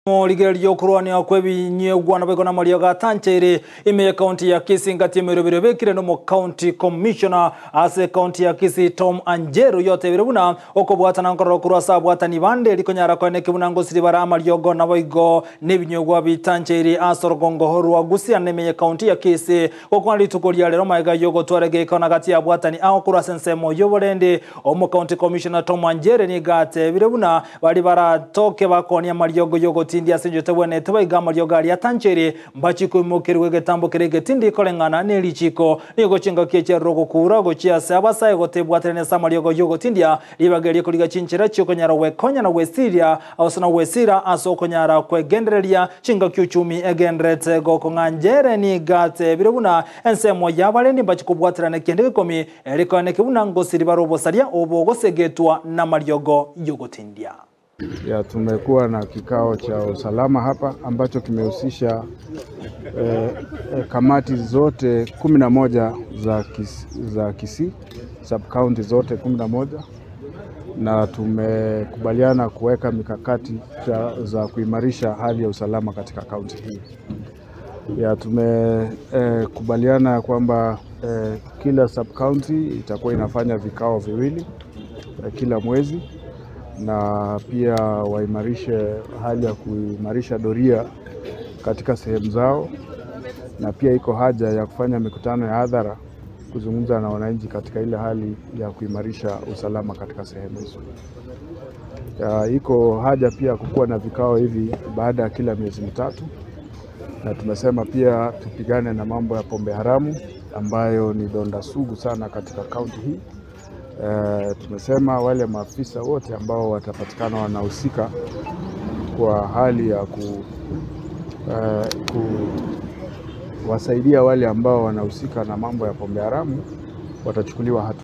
Morigererio okorwania kw'ebinyegwa naboigo namariogo atancheire ime y'ekaunti ya Kisii ngati emeroberi ebekire nomo county commissioner ase ekaunti ya Kisii Tom Anjeru oyotebire buna okobwatana nkororo korwa ase abwatani bande rikonyara koeneki buna ngosiri bare amariogo naboigo nebinyegwa bitancheire ase orogongo rwa Gusii ande ime y'ekaunti ya Kisii gokwana rituko ria rero magega yogotwara egeikao na gati y'abwatani ao korwa ase ensemo y'oborendi Omo county commissioner Tom Anjere nigo atebire buna baria baratoke bakonia amariogo y'ogotindia ase enchera etagwenereti baiga amariogo aria atanchiri mbachie koimokerigwa egetambo keria egetindi koreng'ana ne richiko. Nigo chingaki echiarire ogokura gochia ase abasae gotebwaterania ase amariogo y'ogotindia ribaga erio korigia chinchera chiokonyara gwekonya na gwesiria gose na gwesira ase okonyara kwegendereria chingaki uchumi egendererete gokong'a. Anjere nigo atebire buna ensemo y'abarendi mbachie kobwaterana kende gekomi Erikoeneke buna ngosiri bare obosaria obo gosegetwa namariogo y'ogotindia. Ya tumekuwa na kikao cha usalama hapa ambacho kimehusisha eh, eh, kamati zote 11 za, kis, za Kisii sub county zote 11 na tumekubaliana kuweka mikakati cha, za kuimarisha hali ya usalama katika kaunti hii. Ya tumekubaliana eh, kwamba eh, kila sub county itakuwa inafanya vikao viwili eh, kila mwezi na pia waimarishe hali ya kuimarisha doria katika sehemu zao, na pia iko haja ya kufanya mikutano ya hadhara kuzungumza na wananchi katika ile hali ya kuimarisha usalama katika sehemu hizo. Ya, iko haja pia kukuwa na vikao hivi baada ya kila miezi mitatu, na tumesema pia tupigane na mambo ya pombe haramu ambayo ni donda sugu sana katika kaunti hii. E, tumesema wale maafisa wote ambao watapatikana wanahusika kwa hali ya ku, eh, kuwasaidia wale ambao wanahusika na mambo ya pombe haramu watachukuliwa hatua.